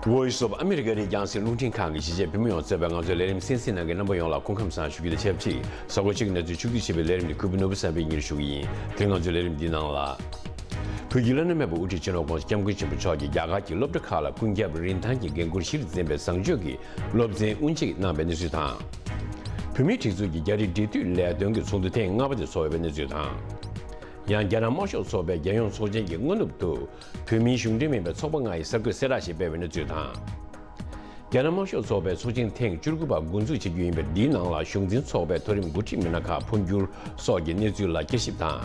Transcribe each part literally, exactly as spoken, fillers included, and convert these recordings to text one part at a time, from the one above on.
Voice of America རིགས་རྒྱང་སྲིང་རླུང་འཕྲིན་ཁང་གི་གཞིས་བྱེས་བོད་མི་ཡོངས་གཙོས་པའི་ང་ཚོའི་ལས་རིམ་གསན་གཟིགས་གནང་མཁན་རྣམ་པ་ཡོངས་ལ་སྐུ་ཁམས་བཟང་ཞུ་རྒྱུ་དང་ཆབས་ཅིག་གཟའ་འཁོར་གཅིག་གི་གནས་ཚུལ་ཕྱོགས་བསྡུས་བྱས་པའི་ལས་རིམ་འདི་གུས་པ་ནོར་བུ་བསམ་འཕེལ་གྱིས་སྙན་སྒྲོན་ཞུ་གི་ཡིན། དེ་རིང་ང་ཚོའི་ལས་རིམ་འདིའི་ནང་ལ། བོད་ཀྱི་བླ་ན་མེད་པའི་དབུ་ཁྲིད་སྤྱི་ནོར་༸གོང་ས་༸སྐྱབས་མགོན་ཆེན་པོ་མཆོག་གིས་རྒྱ་གར་གྱི་སློབ་གྲྭ་ཁག་ལ་ཀུན་ཁྱབ་རིན་ཐང་གི་འགན་ཁུར་གཞིར་འཛིན་པའི་བཟང་སྤྱོད་ཀྱི་སློབ་ཚན་དབུ་འབྱེད་གནང་བའི་གནས་ཚུལ་དང་། བོད་མིའི་སྒྲིག་འཛུགས་ཀྱི་རྒྱ་རིགས་འབྲེལ་མཐུད་ལས་དོན་གྱི་ཚོགས་འདུ་ཐེངས་ལྔ་པ་དེ་འཚོགས་ཡོད་པའི་གནས་ཚུལ་དང་། ཡང་རྒྱ་ནག་དམར་ཤོག་ཚོགས་པས་རྒྱལ་ཡོངས་ཚོགས་ཆེན་གྱི་སྔ་ནུབ་ཏུ། བོད་མིའི་གཞུང་འབྲེལ་མིན་པའི་ཚོགས་པ་ལྔ་ཡི་གསར་འགོད་གསལ་བསྒྲགས་ཤིག་སྤེལ་བའི་གནས་ཚུལ་དང་། རྒྱ་ནག་དམར་ཤོག་ཚོགས་པའི་ཚོགས་ཆེན་ཐེངས་བཅུ་དགུ་པ་འགོ་འཛུགས་བྱེད་རྒྱུ་ཡིན་པས། འདིའི་ནང་ལ་གཞུང་འཛིན་ཚོགས་པའི་མཐོ་རིམ་འགོ་ཁྲིད་མི་སྣ་ཁག་འཕོ་འགྱུར་སོགས་ཀྱི་གནས་ཚུལ་ལ་དཔྱད་ཞིབ་དང་།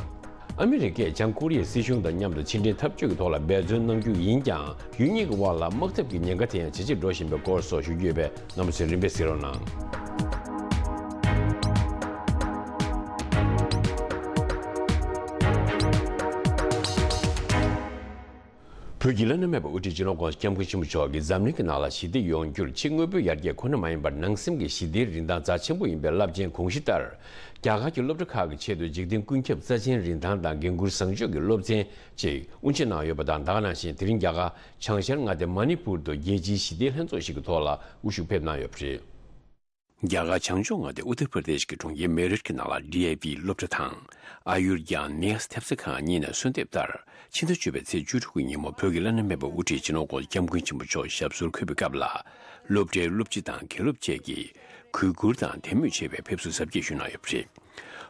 ཨ་མི་རི་ཀས་བྱང་ཀོ་རི་ཡའི་སྲིད་གཞུང་དང་མཉམ་དུ་ཕྱི་འབྲེལ་འཐབ་ཇུས་ཀྱི་ཐོག་ལ་འབད་བརྩོན་གནང་རྒྱུ་ཡིན་ཀྱང་། ཡུལ་གཉིས་ཀྱི་དབར་ལ་དམག་འཐབ་ཀྱི་ཉེན་ཁ་དེ་ཡང་ཇེ་ཆེར་འགྲོ་བཞིན་པའི་སྐོར་སོགས་ཞུ་རྒྱུ་ཡོད་པས། རྣམ་པ་ཚོས་རིམ་པས་གཟིགས་རོགས་གནང་། བོད་ཀྱི་བླ་ན་མེད་པའི་དབུ་ཁྲིད་སྤྱི་ནོར་༸གོང་ས་༸སྐྱབས་མགོན་ཆེན་པོ་མཆོག་གིས་འཛམ་གླིང་གི་ནང་ལ་ཞི་བདེ་ཡོང་རྒྱུར་ཕྱི་དངོས་པོའི་ཡར་རྒྱས་ཁོ་ན་མ་ཡིན་པར། ནང་སེམས་ཀྱི་ཞི་བདེའི་རིན་ཐང་རྩ་ཆེན་པོ་ཡིན་པའི་རླབས་ཆེན་དགོངས་གཞི་ལྟར། རྒྱ་གར་གྱི་སློབ་གྲྭ་ཁག་གི་ཆེད་དུ་འཇིག་རྟེན་ཀུན་ཁྱབ་རྩ་ཆེན་རིན་ཐང་དང་འགན་ཁུར་བཟང་སྤྱོད་ཀྱི་སློབ་ཚན་ཅིག་དབུ་འབྱེད་གནང་ཡོད་པ་དང་། ད་ག་ནང་བཞིན་དེ་རིང་རྒྱ་གར་བྱང་ཤར་མངའ་སྡེ་མ་ནི་པུར་དུ་རྒྱལ་སྤྱིའི་ཞི་བདེའི་ལྷན་ཚོགས་ཤིག་གི་ཐོག་ལ་དབུ་བཞུགས་ཕེབས་གནང་ཡོད་པ་རེད། རྒྱ་གར་བྱང་ཕྱོགས་མངའ་སྡེ་ཨུ་ཏར་པར་དེཤ་གི་གྲོང་ཁྱེར་མེ་རཊ་གྱི་ནང་ལ་ཌི་ཨེ་བི་སློབ་གྲྭ་དང་། ཨ་ཡུར་གྱཱན་ནེ་ཡཱས་ཐེབས་རྩ་ཁང་གཉིས་ནས་གསོལ་འདེབས་ལྟར། ཕྱི་ཟླ་བཅུ་པའི་ཚེས་བཅུ་དྲུག་གི་ཉིན་མོ་བོད་ཀྱི་བླ་ན་མེད་པའི་དབུ་ཁྲིད་སྤྱི་ནོར་༸གོང་ས་༸སྐྱབས་མགོན་ཆེན་པོ་མཆོག་ཞབས་སོར་འཁོད་པའི་སྐབས་ལ། སློབ་གྲྭའི་སློབ་སྤྱི་དང་དགེ་སློབ་བཅས་ཀྱིས་གུས་བཀུར་དང་དད་མོས་ཆེ་བའི་ཕེབས་བསུ་གཟབ་རྒྱས་ཞུས་གནང་ཡོད་པ་རེད།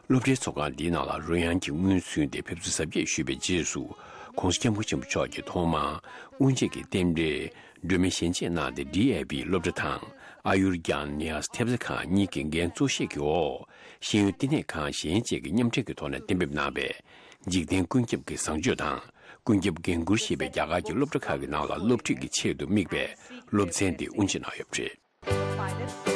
སློབ་གྲྭའི་ཚོགས་ཁང་འདིའི་ནང་ལ་རོལ་དབྱངས་ཀྱི་རྔུལ་བསུས་ཏེ་ཕེབས་བསུ་གཟབ་རྒྱས་ཞུས་པའི་རྗེས་སུ། ༸གོང་ས་༸སྐྱབས་མགོན་ཆེན་པོ་མཆོག་གིས་ཐོག་མར་དབུ་འབྱེད་ཀྱི་རྟེན་འབྲེལ་སྒྲོལ་མའི་ཞལ་འབྱེད་གནང་སྟེ། ཌི་ཨེ་བི་སློབ་གྲྭ་དང་ཨ་ཡུར་གྱཱན་ནེ་ཡཱས་ཐེབས་རྩ་ཁང་གཉིས་ཀྱི་འགན་གཙོ་བཞེས་ཀྱི་འོག་ཤེས་ཡོན་བསྟི་གནས་ཁང་གཞན་བཅས་ཀྱིས་མཉམ་འབྲེལ་གྱི་ཐོག་ནས་གཏན་འབེབས་གནང་བའི་འཇིག་རྟེན་ཀུན་ཁྱབ་ཀྱི་བཟང་སྤྱོད་དང་ཀུན་ཁྱབ་འགན་ཁུར་ཞེས་པའི་རྒྱ་གར་གྱི་སློབ་གྲྭ་ཁག་གི་ནང་ལ་སློབ་ཁྲིད་ཀྱི་ཆེད་དུ་དམིགས་པའི་སློབ་ཚན་དེ་དབུ་འབྱེད་གནང་ཡོད་པ་རེད།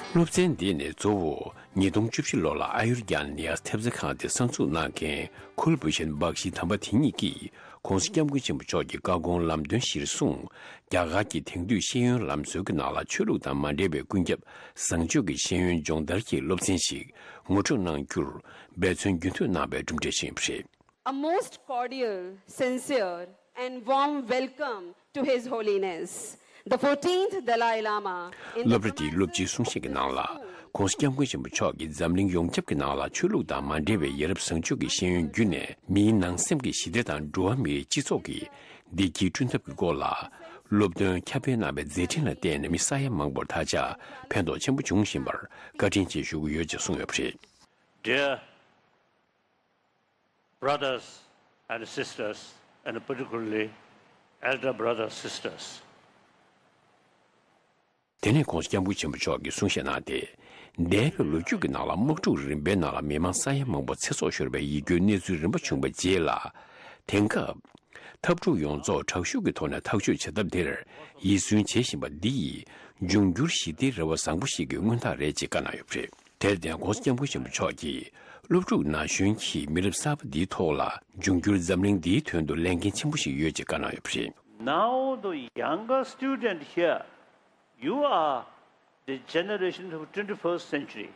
སློབ་ཚན་འདི་ནི་གཙོ་བོ་ཉིས་སྟོང་བཅུ་བཞི་ལོ་ལ་ཨ་ཡུར་གྱཱན་ནེ་ཡཱས་ཐེབས་རྩ་ཁང་དེ་གསར་འཛུགས་གནང་མཁན་ཁུལ་བྷུ་ཤན་བཀྲ་ཤིས་དམ་པ་དེ་ཉིད་ཀྱིས་༸གོང་ས་༸སྐྱབས་མགོན་ཆེན་པོ་མཆོག་གི་བཀའ་དགོངས་ལམ་སྟོན་གཞིར་བཟུང་། རྒྱ་གར་གྱི་དེང་དུས་ཤེས་ཡོན་ལམ་སྲོལ་གྱི་ནང་ལ་ཆོས་ལུགས་དང་མ་འབྲེལ་བའི་ཀུན་ཁྱབ་བཟང་སྤྱོད་ཀྱི་ཤེས་ཡོན་སྦྱོང་བརྡར་གྱི་སློབ་ཚན་ཞིག་ངོ་སྤྲོད་གནང་རྒྱུར་འབད་བརྩོན་རྒྱུན་མཐུད་གནང་བའི་གྲུབ་འབྲས་ཤིག་ཡིན་པ་རེད། A most cordial, sincere, and warm welcome to His Holiness, the fourteenth Dalai Lama, in the སློབ་གྲྭ་དེའི་སློབ་སྤྱིའི་གསུང་བཤད་ཀྱི་ནང་ལ། ༸གོང་ས་༸སྐྱབས་མགོན་ཆེན་པོ་མཆོག་གིས་འཛམ་གླིང་ཡོངས་ཁྱབ་ཀྱི་ནང་ལ་ཆོས་ལུགས་དང་མ་འབྲེལ་བའི་ཡ་རབས་བཟང་སྤྱོད་ཀྱི་ཤེས་ཡོན་བརྒྱུད་ནས། མིའི་ནང་སེམས་ཀྱི་ཞི་བདེ་དང་འགྲོ་བ་མིའི་སྤྱི་ཚོགས་ཀྱི་བདེ་སྐྱིད་བསྐྲུན་ཐབས་ཀྱི་སྐོར་ལ། སློབ་སྟོན་ཁྱབ་སྤེལ་གནང་བའི་མཛད་འཕྲིན་ལ་བརྟེན་ནས། མི་ས་ཡ་མང་པོར་ད་ཆ་ཕན་ཐོགས་ཆེན་པོ་བྱུང་བཞིན་པར་བཀའ་དྲིན་ཆེ་ཞུ་གི་ཡོད་ཅེས་གསུངས་ཡོད་པ་རེད། Dear brothers and sisters, and particularly elder brothers, sisters. དེ་ནས་༸གོང་ས་༸སྐྱབས་མགོན་ཆེན་པོ་མཆོག་གིས་གསུང་བཤད་གནང་སྟེ། འདས་པའི་ལོ་རྒྱུས་ཀྱི་ནང་ལ་དམག་འཁྲུག་རིམ་པའི་ནང་ལ་མི་མང་ས་ཡ་མང་པོ་ཚེ་སྲོག་ཤོར་བའི་ཡིད་སྐྱོའི་གནས་ཚུལ་རིམ་པ་བྱུང་བའི་རྗེས་ལ། དེང་སྐབས། འཐབ་འཁྲུག་ཡོངས་རྫོགས་དྲག་ཤུགས་ཀྱི་ཐོག་ནས་ཐག་གཅོད་བྱེད་ཐབས་དེར་ཡིད་སུན་བྱེད་བཞིན་པ་འདི་ཡིས་འབྱུང་འགྱུར་ཞི་བདེའི་རེ་བ་བཟང་པོ་ཞིག་གི་མངོན་རྟགས་རེད་ཅེས་བཀའ་གནང་ཡོད་པ་རེད། དེར་བརྟེན་༸གོང་ས་༸སྐྱབས་མགོན་ཆེན་པོ་མཆོག་གིས་སློབ་ཕྲུག་ན་གཞོན་གྱིས་མི་རབས་གསར་པ་འདིའི་ཐོག་ལ་འབྱུང་འགྱུར་འཛམ་གླིང་འདིའི་དོན་དུ་ལས་འགན་ཆེན་པོ་ཞིག་ཡོད་ཅེས་བཀའ་གནང་ཡོད་པ་རེད། Now the younger student here, you are the generation of twenty-first century.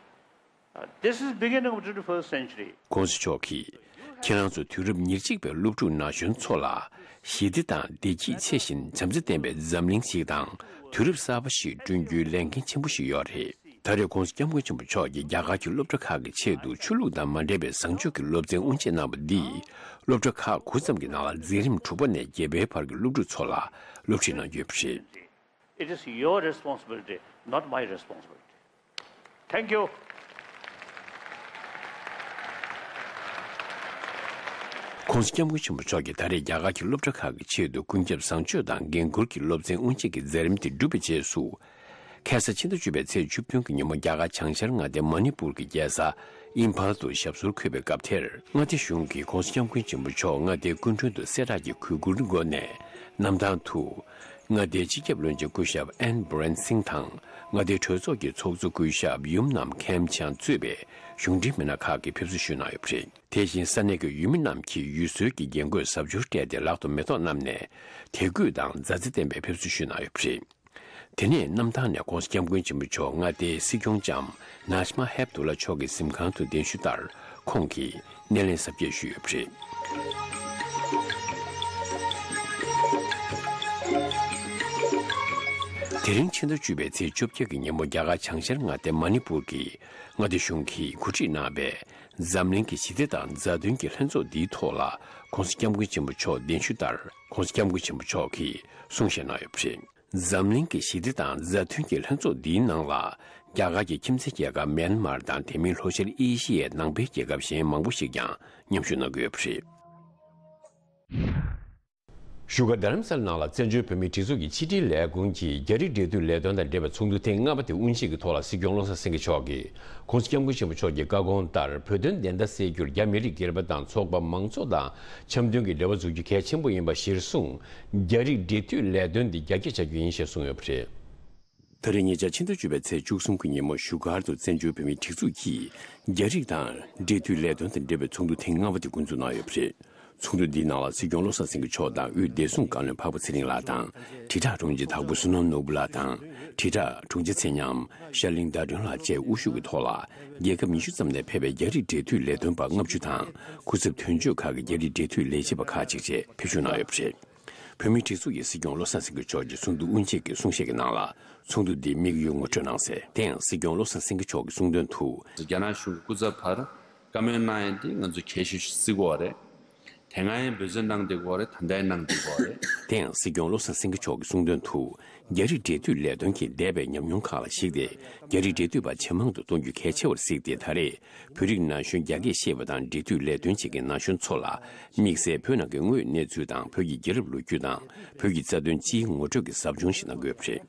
Uh, this is beginning of twenty-first century. ༸གོང་ས་མཆོག་གིས། ཁྱེད་རང་ཚོ་དུས་རབས་ཉེར་གཅིག་པའི་སློབ་ཕྲུག་ན་གཞོན་ཚོ་ལ། ཞི་བདེ་དང་བདེ་སྐྱིད་ཆེ་ཞིང་བྱམས་བརྩེ་ལྡན་པའི་འཛམ་གླིང་ཞིག་དང་། དུས་རབས་གསར་པ་ཞིག་བསྐྲུན་རྒྱུའི་ལས་འགན་ཆེན་པོ་ཞིག་ཡོད་རེད། ད་རེས་༸གོང་ས་༸སྐྱབས་མགོན་ཆེན་པོ་མཆོག་གིས་རྒྱ་གར་གྱི་སློབ་གྲྭ་ཁག་གི་ཆེད་དུ་ཆོས་ལུགས་དང་མ་འབྲེལ་བའི་བཟང་སྤྱོད་ཀྱི་སློབ་ཚན་དབུ་འབྱེད་གནང་བ་འདིས། སློབ་གྲྭ་ཁག་དགུ་ཙམ་གྱི་ནང་ལ་འཛིན་རིམ་དྲུག་པ་ནས་བརྒྱད་པའི་བར་གྱི་སློབ་ཕྲུག་ཚོ་ལ་སློབ་ཁྲིད་གནང་རྒྱུ་ཡོད་པ་རེད། It is your responsibility, not my responsibility. Thank you. ༸གོང་ས་༸སྐྱབས་མགོན་ཆེན་པོ་མཆོག་གིས་ད་རེས་རྒྱ་གར་གྱི་སློབ་གྲྭ་ཁག་གི་ཆེད་དུ་ཀུན་ཁྱབ་བཟང་སྤྱོད་དང་འགན་ཁུར་གྱི་སློབ་ཚན་དབུ་འབྱེད་ཀྱི་མཛད་རིམ་དེ་གྲུབ་པའི་རྗེས་སུ། ཁ་སང་ཕྱི་ཟླ་བཅུ་པའི་ཚེས་བཅུ་བདུན་གྱི་ཉིན་མོ་རྒྱ་གར་བྱང་ཤར་མངའ་སྡེ་མ་ནི་པུར་གྱི་རྒྱལ་ས་ཨིམ་ཕཱལ་དུ་ཞབས་སོར་འཁོད་པའི་སྐབས་དེར། མངའ་སྡེ་གཞུང་གིས་༸གོང་ས་༸སྐྱབས་མགོན་ཆེན་པོ་མཆོག་མངའ་སྡེའི་སྐུ་མགྲོན་དུ་གསལ་བསྒྲགས་ཀྱི་གུས་བཀུར་སྒོ་ནས། གནམ་ཐང་དུ། མངའ་སྡེའི་སྤྱི་ཁྱབ་བློན་ཆེན་སྐུ་ཞབས་ཨེན་བྷི་རེན་སིང་དང་། མངའ་སྡེའི་གྲོས་ཚོགས་ཀྱི་ཚོགས་གཙོ་སྐུ་ཞབས་ཡུམ་ནམ་ཁེམ་ཆང་གཙོས་པའི་གཞུང་འབྲེལ་མི་སྣ་ཁག་གིས་ཕེབས་བསུ་ཞུས་གནང་ཡོད་པ་རེད། དེ་བཞིན་ས་གནས་ཀྱི་ཡུལ་མི་རྣམས་ཀྱིས་ཡུལ་སྲོལ་གྱི་རྒྱན་གོས་གཟབ་མཆོར་སྤྲས་ཏེ་ལག་ཏུ་མེ་ཏོག་བསྣམས་ནས་དད་གུས་དང་མཛའ་བརྩེ་ལྡན་པའི་ཕེབས་བསུ་ཞུས་གནང་ཡོད་པ་རེད། དེ་ནས་གནམ་ཐང་ནས་༸གོང་ས་༸སྐྱབས་མགོན་ཆེན་པོ་མཆོག་མངའ་སྡེའི་སྲིད་སྐྱོང་ལྕམ་ནཱ་ཤི་མ་ཧེབ་དུ་ལ་མཆོག་གི་གཟིམ་ཁང་དུ་གདན་ཞུས་ལྟར་ཁོང་གིས་སྣེ་ལེན་གཟབ་རྒྱས་ཞུས་ཡོད་པ་རེད། དེ་རིང་ཕྱི་ཟླ་བཅུ་པའི་ཚེས་བཅོ་བརྒྱད་ཀྱི་ཉིན་མོ། རྒྱ་གར་བྱང་ཤར་མངའ་སྡེ་མ་ཎི་པུར་གྱི་མངའ་སྡེ་གཞུང་གིས་གོ་སྒྲིག་གནང་བའི་འཛམ་གླིང་གི་ཞི་བདེ་དང་མཛའ་མཐུན་གྱི་ལྷན་ཚོགས་འདིའི་ཐོག་ལ། ྋགོང་ས་ྋསྐྱབས་མགོན་ཆེན་པོ་མཆོག་གདན་ཞུ་ལྟར། ྋགོང་ས་ྋསྐྱབས་མགོན་ཆེན་པོ་མཆོག་གིས་གསུང་བཤད་གནང་ཡོད་པ་རེད། འཛམ་གླིང་གི་ཞི་བདེ་དང་མཛའ་མཐུན་གྱི་ལྷན་ཚོགས་འདིའི་ནང་ལ། རྒྱ་གར་གྱི་ཁྱིམ་མཚེས་རྒྱལ་ཁབ་མེན་མར་དང་། དེ་མིན་ལྷོ་ཤར་ཨེ་ཤི་ཡའི་ནང་པའི་རྒྱལ་ཁབ་གཞན་མང་པོ་ཞིག་ཀྱང་མཉམ་ཞུགས་གནང་གི་ཡོད་པ་རེད། བཞུགས་སྒར་རྡ་རམ་ས་ལ་ནང་ལ་བཙན་བྱོལ་བོད་མིའི་སྒྲིག་འཛུགས་ཀྱི་ཕྱི་དྲིལ་ལས་ཁུངས་ཀྱིས་རྒྱ་རིགས་འབྲེལ་མཐུད་ལས་དོན་དང་འབྲེལ་བའི་ཚོགས་འདུ་ཐེངས་ལྔ་པ་དེ་དབུ་འབྱེད་ཀྱི་ཐོག་ལ། སྲིད་སྐྱོང་བློ་བཟང་སེང་གེ་མཆོག་གིས་ྋགོང་ས་ྋསྐྱབས་མགོན་ཆེན་པོ་མཆོག་གི་བཀའ་དགོངས་ལྟར། བོད་དོན་བདེན་མཐའ་གསལ་རྒྱུར་རྒྱ་མི་རིགས་སྒེར་པ་དང་ཚོགས་པ་མང་ཚོགས་དང་འཆམ་མཐུན་གྱི་འབྲེལ་བ་འཛུགས་རྒྱུ་གལ་ཆེན་པོ་ཡིན་པ་གཞིར་བཟུང་། རྒྱ་རིགས་འབྲེལ་མཐུད་ལས་དོན་འདི་རྒྱ་སྐྱེད་བྱ་རྒྱུ་ཡིན་ཞེས་གསུངས་ཡོད་པ་རེད། ད་རེས་ཉེ་ཆར་ཕྱི་ཟླ་བཅུ་པའི་ཚེས་བཅུ་གསུམ་གྱི་ཉིན་མོ། བཞུགས་སྒར་དུ་བཙན་བྱོལ་བོད་མིའི་སྒྲིག་འཛུགས་ཀྱིས་རྒྱ་རིགས་དང་འབྲེལ་མཐུད་ལས་དོན་དང་འབྲེལ་བའི་ཚོགས་འདུ་ཐེངས་ལྔ་པ་དེ་འགོ་འཛུགས་གནང་ཡོད་པ་རེད། ཚོགས་འདུ་འདིའི་ནང་ལ་སྲིད་སྐྱོང་བློ་བཟང་སེང་གེ་མཆོག་དང་། དབུས་བདེ་སྲུང་བཀའ་བློན་འཕགས་པ་ཚེ་རིང་ལགས་དང་། དྲིལ་བསྒྲགས་དྲུང་ཆེ་དྭགས་པོ་བསོད་ནམས་ནོར་བུ་ལགས་དང་། དྲིལ་བསྒྲགས་དྲུང་ཆེ་ཚེ་ཉམས། ཤར་གླིང་ཟླ་སྒྲོན་ལགས་བཅས་དབུ་བཞུགས་ཀྱི་ཐོག་ལ། རྒྱལ་ཁབ་ཉི་ཤུ་ཙམ་ནས་ཕེབས་པའི་རྒྱ་རིགས་འབྲེལ་མཐུད་ལས་དོན་པ་ལྔ་བཅུ་དང་། སྐུ་ཚབ་དོན་གཅོད་ཁག་གི་རྒྱ་རིགས་འབྲེལ་མཐུད་ལས་བྱེད་པ་ཁག་ཅིག་བཅས་ཕེབས་ཞུགས་གནང་ཡོད་པ་རེད། བོད་མིའི་སྒྲིག་འཛུགས་ཀྱི་སྲིད་སྐྱོང་བློ་བཟང་སེང་གེ་མཆོག་གིས་ཚོགས་འདུ་དབུ་འབྱེད་ཀྱི་གསུང་བཤད་ཀྱི་ནང་ལ། ཚོགས་འདུ་འདིའི་དམིགས་ཡུལ་ངོ་སྤྲོད་གནང་གསལ། དེ་ཡང་སྲིད་སྐྱོང་བློ་བཟང་སེང་གེ་མཆོག་གིས་གསུངས་དོན་དུ། རྒྱ་ནག་གཞུང་གི་སྐུ་ཚབ་པར་བཀའ་མོལ་གནང་ཡས་འདི་ང་ཚོ་གལ་ཆེ་ཤོས་བརྩི་གི་ཡོད་རེད། དེ་སྔ་ཡང་འབད་བརྩོན་གནང་བསྡད་ཀྱི་ཡོད་རེད། ད་ལྟ་ཡང་གནང་བསྡད་ཀྱི་ཡོད་རེད། དེ་ཡང་སྲིད་སྐྱོང་བློ་བཟང་སེང་གེ་མཆོག་གིས་གསུངས་དོན་དུ། རྒྱ་རིགས་འབྲེལ་མཐུད་ལས་དོན་གྱིས་འདས་པའི་ཉམས་མྱོང་ཁག་ལ་གཞིགས་ཏེ། རྒྱ་རིགས་འབྲེལ་མཐུད་པ་ཇེ་མང་དུ་གཏོང་རྒྱུ་གལ་ཆེ་བར་གཟིགས་ཏེ། ད་རེས་བོད་རིགས་ན་གཞོན་རྒྱ་སྐད་ཤེས་པ་དང་འབྲེལ་མཐུད་ལས་དོན་བྱེད་མཁན་ན་གཞོན་ཚོ་ལ། དམིགས་བསལ་བོད་ནང་གི་དངོས་ཡོད་གནས་ཚུལ་དང་། བོད་ཀྱི་རྒྱལ་རབས་ལོ་རྒྱུས་དང་། བོད་ཀྱི་རྩ་དོན་སྤྱིའི་ངོ་སྤྲོད་ཀྱི་ཟབ་སྦྱོང་ཞིག་གནང་གི་ཡོད་པ་རེད།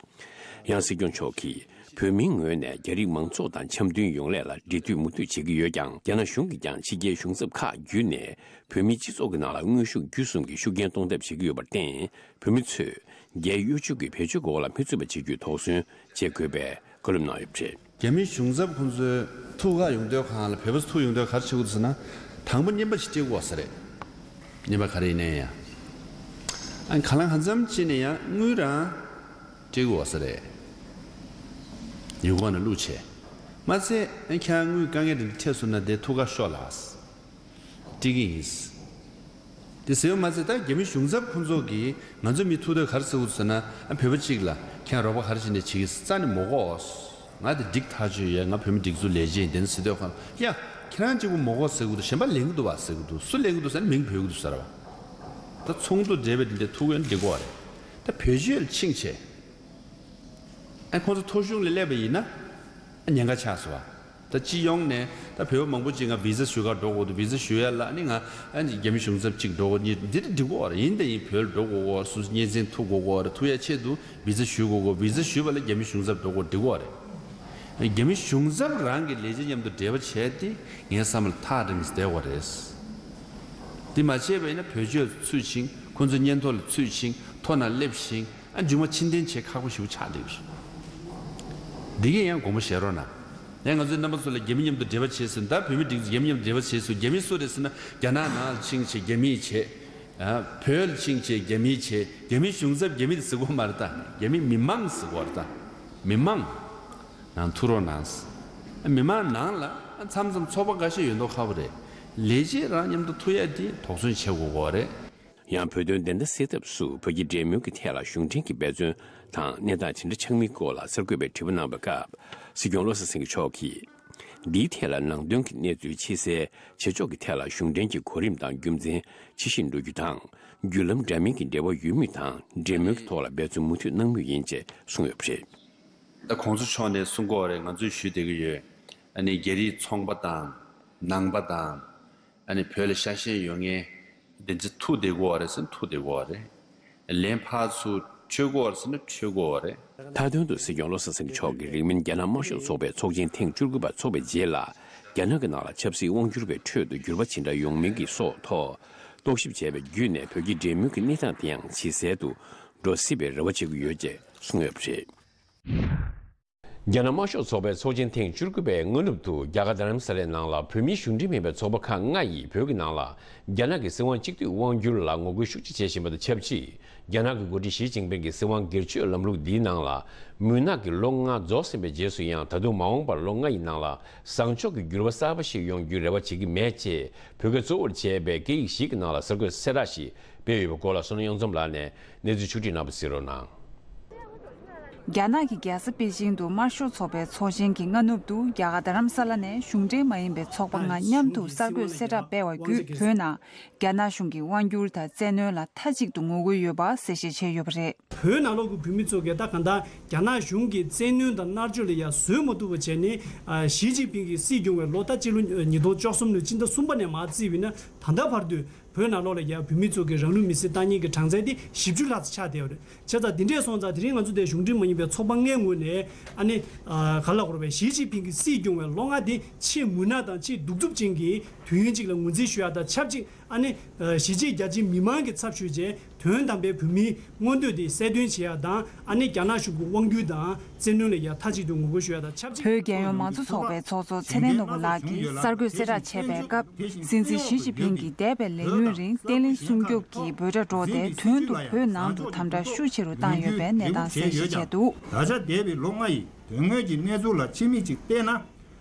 ཡང་སྲིད་སྐྱོང་མཆོག་གིས། བོད་མིའི་ངོས་ནས་རྒྱ་རིགས་མང་ཚོགས་དང་འཆམ་མཐུན་ཡོང་སླད་ལ་འབྲེལ་མཐུད་མུ་མཐུད་བྱེད་ཀྱི་ཡོད་ཀྱང་། རྒྱ་ནག་གཞུང་གིས་ཀྱང་ཕྱི་རྒྱལ་གཞུང་ཚབ་ཁག་བརྒྱུད་ནས་བོད་མིའི་སྤྱི་ཚོགས་ཀྱི་ནང་ལ་དངོས་ཤུགས་བརྒྱུད་གསུམ་གྱིས་ཤུགས་རྐྱེན་གཏོང་ཐབས་བྱེད་ཀྱི་ཡོད་པར་བརྟེན། བོད་མི་ཚོས་རྒྱའི་གཡོ་ཇུས་ཀྱི་བེད་སྤྱོད་འོག་ལ་མི་ཚུད་པ་བྱེད་རྒྱུའི་དོགས་ཟོན་བྱེད་དགོས་པའི་བཀའ་སློབ་གནང་ཡོད་པ་རེད། རྒྱ་མི་གཞུང་ཚབ་ཁོང་ཚོའི་ཐུག་ག་ཡོང་དུས་སྒང་ལ། བོད་པ་ཚོ་ཐུག་ཡོང་དུས་ག་རེ་བྱེད་དགོས་འདུག་ཟེར་ན། དང་པོ་རྔན་པ་ཞིག་སྤྲད་དགོས་ས་རེད། རྔན་པ་ག་རེ་ཡིན་ནའི་ཡང་། ཨ་ནི་གང་ལ་གང་འཚམ་ཅིག་ནས་ཡང་དངུལ་རང་སྤྲད་དགོས་ས་རེད། ཉོ་གོ་ནས་བླུགས་བྱས། མ་ཚད་ཨ་ནི་ཁྱེད་རང་དངུལ་དཀའ་ངལ་དེ་འདྲ་འཕྲད་སོང་ན། དེ་ཐུག་ག་ཤོག་ལགས། སྤྲད་ཀྱི་ཡིན། དེ་ཟེར་བ་མ་ཚད། ད་རྒྱ་མི་གཞུང་ཚབ་ཁོང་ཚོ་གིས་ང་ཚོ་མི་ཐུག་དུས་ག་རེ་ཟེར་གྱི་འདུག་ཟེར་ན། ཨ་བོད་པ་གཅིག་ལ་ཁྱེད་རང་རོགས་པ་ག་རེ་བྱས་ནས་བྱེད་ཀྱི་རྩ་ནས་མི་དགོས། ང་དེ་འགྲིག་ཐག་ཆོད་ཡོད། ང་བོད་མི་སྒྲིག་འཛུགས་ལས་བྱེད་ཡིན། དེ་ནས་ཟེར་དུས་སྒང་ལ། ཡ། ཁྱེད་རང་གཅིག་པུ་མི་དགོས་ཟེར་གྱི་འདུག་གཞན་པ་ལེན་གྱི་འདུག་བ་ཟེར་གྱི་འདུག་སུ་ལེན་གྱི་འདུག་ཟེར་ན་མིང་འབོད་ཀྱི་འདུག་ཟེར་བ། ད་ཚོགས་འདུ་འབྲེལ་བའི་དེ་འདྲ་ཐུག་ཡོང་འགྲིག་གི་རེད། ད་བེད་སྤྱོད་ལ་ཕྱིན་བྱས། ཨ་ཁོང་ཚོ་ཐོ་གཞུང་ལ་སླེབས་པ་ཡིན་ན། ཨ་ཉེན་ཁ་ཆགས་སོང་བ། ད་སྤྱི་ཡོངས་ནས་ད་བོད་པ་མང་པོ་ཅིག་ང་བི་ཟ་ཞུ་གར་འགྲོ་དགོས་འདུག་བི་ཟ་ཞུ་ཡ་ལ་ནི་ང་ཨ་ནི་རྒྱ་མི་གཞུང་ཚབ་ཅིག་འགྲོ་དགོས། ནི་འདི་འདྲ་འགྲིག་གི་རེད། ཡིན་དང་ཡིན། བོད་ལ་འགྲོ་དགོས་གོ། སུ་གཉེན་ཚན་ཐུག་དགོས་གོ་རེད། ཐུག་ཡ་ཆེད་དུ་བི་ཟ་ཞུ་དགོས་གོ། བི་ཟ་ཞུས་པ་ལ་རྒྱ་མི་གཞུང་ཚབ་འགྲོ་དགོས། འགྲིག་གི་རེད། རྒྱ་མི་གཞུང་ཚབ་རང་གི་ལས་བྱེད་མཉམ་དུ་འབྲེལ་བ་བྱས་ཏེ་ངའི་བསམ་པ་ལ་ཐག་རིང་བསྡད་དགོས་རེད། འདི་མ་བྱས་པ་ཡིན་ན་བེད་སྤྱོད་ཚུད་ཕྱིན། ཁོང་ཚོའི་སྙན་ཐོ་ལ་ཚུད་ཕྱིན། ཐོ་ནང་སླེབས་ཤིང་། ཨ་མཇུག་མ་ཕྱིར་འཐེན་བྱེད་ཁག་པོ་ཞེ་པོ་ཆགས་བསྡད་ཀྱི་རེད། འདི་གས་ཡང་དགོངས་པ་བཞེས་རོགས་གནང་། ཡང་ང་ཚོའི་རྣམ་པ་ཚོ་ལ་རྒྱ་མི་མཉམ་དུ་འབྲེལ་བ་བྱས་ཟེར། ད་བོད་མི་སྒྲིག་འཛུགས་རྒྱ་མི་མཉམ་དུ་འབྲེལ་བ་བྱས་ཟེར། རྒྱ་མི་སུ་རེད་ཟེར་ན། རྒྱ་ནག་ནང་ལ་ཕྱིན་བྱས་རྒྱ་མི་བྱས། ཨ་བོད་ལ་ཕྱིན་བྱས་རྒྱ་མི་བྱས། རྒྱ་མི་གཞུང་ཚབ་རྒྱ་མི་དེ་ཟེར་དགོས་མ་རེད་ད། རྒྱ་མི་མི་མང་ཟེར་དགོས་རེད་ད། མི་མང་ནང་ཐུག་རོགས་གནང་། མི་མང་ནང་ལ་མཚམས་མཚམས་ཚོགས་པ་འགའ་ཤས་ཡོད་མདོག་ཁ་པོ་རེད། ལས་བྱེད་རང་མཉམ་དུ་ཐུག་ཡ་དེ་དོགས་ཟོན་བྱེད་དགོས་གོ་རེད། ཡང་བོད་དོན་བདེན་མཐའ་གསལ་ཐབས་སུ་བོད་རྒྱ་འབྲེལ་མོལ་གྱི་ཐད་ལ་གཞུང་འབྲེལ་གྱི་འབད་བརྩོན་དང་གནས་སྟངས་ཇི་འདྲ་ཆགས་མིན་སྐོར་ལ་གསར་འགོད་པས་དྲི་བ་གནང་བའི་སྐབས། སྲིད་སྐྱོང་བློ་བཟང་སེང་གེ་མཆོག་གིས། འདིའི་ཐད་ལ་ནང་དོན་གྱི་གནས་ཚུལ་ཕྱི་གསལ་བྱེད་ཕྱོགས་ཀྱི་ཐད་ལ་གཞུང་འབྲེལ་གྱི་གོ་རིམ་དང་རྒྱུ་མཚན་ཇི་བཞིན་འགྲོ་རྒྱུ་དང་། བརྒྱུད་ལམ་འདྲ་མིན་གྱི་འབྲེལ་བ་ཡོད་མུས་དང་། འབྲེལ་མོལ་གྱི་ཐོག་ལ་འབད་བརྩོན་མུ་མཐུད་གནང་མུས་ཡིན་ཅེས་གསུངས་ཡོད་པ་རེད། ད་གོང་ས་མཆོག་ནས་གསུང་གི་ཡོད་རེད། ང་ཚོས་ཞུས་བསྡད་ཀྱི་ཡོད། ཨ་ནི་རྒྱ་རིགས་ཚོང་པ་དང་། ནང་པ་དང་། ཨ་ནི་བོད་ལ་ཤ་ཞེན་ཡོད་མཁན་དེ་ཚོ་ཐུག་བསྡད་ཀྱི་ཡོད་རེད་ཟེར་ན་ཐུག་བསྡད་ཀྱི་ཡོད་རེད། ལན་ཕར་ཚུར་འཕྲོད་ཀྱི་ཡོད་རེད་ཟེར་ན་འཕྲོད་ཀྱི་ཡོད་རེད། མཐའ་དོན་དུ་སྲིད་སྐྱོང་བློ་བཟང་སེང་གེ་མཆོག་གིས་རིང་མིན་རྒྱ་ནག་དམར་ཤོག་ཚོགས་པའི་ཚོགས་ཆེན་ཐེངས་བཅུ་དགུ་པ་འཚོགས་པའི་རྗེས་ལ། རྒྱ་ནག་གི་ནང་ལ་ཆབ་སྲིད་དབང་སྒྱུར་བའི་ཁྲོད་དུ་འགྱུར་བ་ཇི་འདྲ་ཡོང་མིན་གྱི་སོགས་ཐོག་རྟོག་ཞིབ་བྱས་པའི་བརྒྱུད་ནས། བོད་རྒྱ་འབྲེལ་མོལ་གྱི་གནས་སྟངས་དེ་ཡང་ཇེ་གསལ་དུ་འགྲོ་སྲིད་པའི་རེ་བ་བྱེད་ཀྱི་ཡོད་ཅེས་གསུངས་ཡོད་པ་རེད། རྒྱ་ནག་དམར་ཤོག་ཚོགས་པའི་ཚོགས་ཆེན་ཐེངས་བཅུ་དགུ་པའི་སྔ་ནུབ་ཏུ། རྒྱ་གར་རྡ་རམ་ས་ལའི་ནང་ལ་བོད་མིའི་གཞུང་འབྲེལ་མིན་པའི་ཚོགས་པ་ཁག་ལྔ་ཡིས་བོད་ཀྱི་ནང་ལ་རྒྱ་ནག་གི་སྲིད་དབང་གཅིག་སྡུད་དབང་བསྒྱུར་ལ་ངོ་རྒོལ་ཤུགས་ཆེ་བྱེད་བཞིན་པ་དང་ཆབས་ཅིག་རྒྱ་ནག་གི་འགོ་ཁྲིད་ཞི་ཅིན་ཕིང་གི་སྲིད་དབང་སྒེར་གཅོད་ལམ་ལུགས་འདིའི་ནང་ལ། མུན་ནག་གི་ལོ་ལྔ་རྫོགས་ཟིན་པའི་རྗེས་སུ་ཡང་། ད་དུང་མ་འོངས་པར་ལོ་ལྔ་ཡི་ནང་ལ་བཟང་ཕྱོགས་ཀྱི་འགྱུར་བ་གསར་པ་ཞིག་ཡོང་རྒྱུའི་རེ་བ་བྱེད་ཀྱི་མེད་ཅེས། བོད་སྐད་གཙོ་བོར་བྱས་པའི་སྐད་ཡིག་ཞིག་གི་ནང་ལ་གསར་འགོད་གསལ་བསྒྲགས་ཤིག་སྤེལ་ཡོད་པའི་སྐོར་ལ། བསོད་ནམས་གཡུང་འཛོམས་ལགས་ནས་གནས་ཚུལ་ཕྱོགས་བསྒྲིགས་གནང་བ་གཟིགས་རོགས་གནང་། རྒྱ་ནག་གི་རྒྱལ་ས་པེ་ཅིང་དུ་དམར་ཤོག་ཚོགས་པའི་ཚོགས་ཆེན་གྱི་སྔ་ནུབ་ཏུ། རྒྱ་གར་རྡ་རམ་ས་ལ་ནས་གཞུང་འབྲེལ་མ་ཡིན་པའི་ཚོགས་པ་ལྔ་མཉམ་དུ་གསར་འགོད་གསལ་བསྒྲགས་སྤེལ་བར་བརྒྱུད། བོད་ནང་རྒྱ་ནག་གཞུང་གི་དབང་བསྒྱུར་དང་བཙན་གནོན་ལ་མཐའ་གཅིག་ཏུ་ངོ་རྒོལ་ཡོད་པ་གསལ་བཤད་བྱས་ཡོད་པ་རེད། བོད་ནང་ལོགས་ཀྱི་བོད་མི་ཚོ་གིས་ད་གང་ལྟར་རྒྱ་ནག་གཞུང་གི་བཙན་གནོན་དང་མནར་གཅོད་ལ་ཡང་བཟོད་མ་ཐུབ་པ་བྱས་ནས། ཨ། ཞི་ཅིན་ཕིང་གིས་སྲིད་སྐྱོང་བའི་ལོ་ད་སྤྱི་ལོ་ཉིས་སྟོང་བཅུ་གསུམ་ལོའི་སྤྱི་ཟླ་གསུམ་པ་ནས་མར་བརྩིས་པ་ཡིན་ན། ད་ལྟ་བར་དུ་བོད་ནང་ལོགས་ལ་ཡང་བོད་མི་ཚོ་གིས་རང་ལུས་མེར་སྲེག་བཏང་མཁན་གྱི་གྲངས་ཚད་དེ་བཞི་བཅུ་ལྷག་ཙམ་ཆགས་བསྡད་ཡོད་རེད། བྱས་ཙང་འདི་འདྲས་སོང་ཙང་། དེ་རིང་ང་ཚོ་དེ་གཞུང་འབྲེལ་མ་ཡིན་པའི་ཚོགས་པ་ལྔའི་ངོས་ནས། ཨ་ནི། ཨ། ག་ལ་གོ་རེད་པས། ཞི་ཅིན་ཕིང་གི་སྲིད་སྐྱོང་བའི་ལོ་ལྔ་དེ་ཆེས་མུན་ནག་དང་ཆེས་གདུག་རྩུབ་ཅན་གྱི་དུས་ཡུན་ཅིག་ལ་ངོས་འཛིན་ཞུ་ཡ་དང་ཆབས་ཅིག་ཨ་ནི། ཨ། གཞིས་བྱེས་རྒྱ་ཆེའི་མི་མང་གི་ཚབ་ཞུས་བྱས། དོན་དམ་པའི་བོད་མིའི་མངོན་འདོད་དེ་གསལ་སྟོན་བྱེད་ཡ་དང་། ཨ་ནི། རྒྱ་ནག་གཞུང་གི་དབང་བསྒྱུར་དང་བཙན་གནོན་ལ་ཡ་མཐའ་གཅིག་ཏུ་ངོ་རྒོལ་ཞུ་ཡ་དང་ཆབས་ཅིག་བོད་རྒྱལ་ཡོངས་མང་གཙོ་ཚོགས་པའི་ཚོགས་གཙོ་ཚེ་བརྟན་ནོར་བུ་ལགས་ཀྱིས་གསར་འགོད་གསལ་བསྒྲགས་བྱས་པའི་སྐབས། སྲིད་འཛིན་ཞི་ཅིན་ཕིང་གིས་འདས་པའི་ལས་ཡུན་རིང་བརྟན་ལྷིང་སྲུང་སྐྱོབ་ཀྱི་འབོད་སྒྲ་སྒྲོག་སྟེ། དོན་དུ་བོད་ནང་དུ་དམ་དྲག་ཤུགས་ཆེ་རུ་བཏང་ཡོད་པའི་གནས་སྟངས་གསལ་བཤད་བྱས་འདུག་ད་ཆ་འདས་པའི་ལོ་ལྔ་ཡི་དོན་དངོས་ཀྱི་གནས་ཚུལ་ལ་ཕྱི་མིག་ཅིག་བལྟས་ན།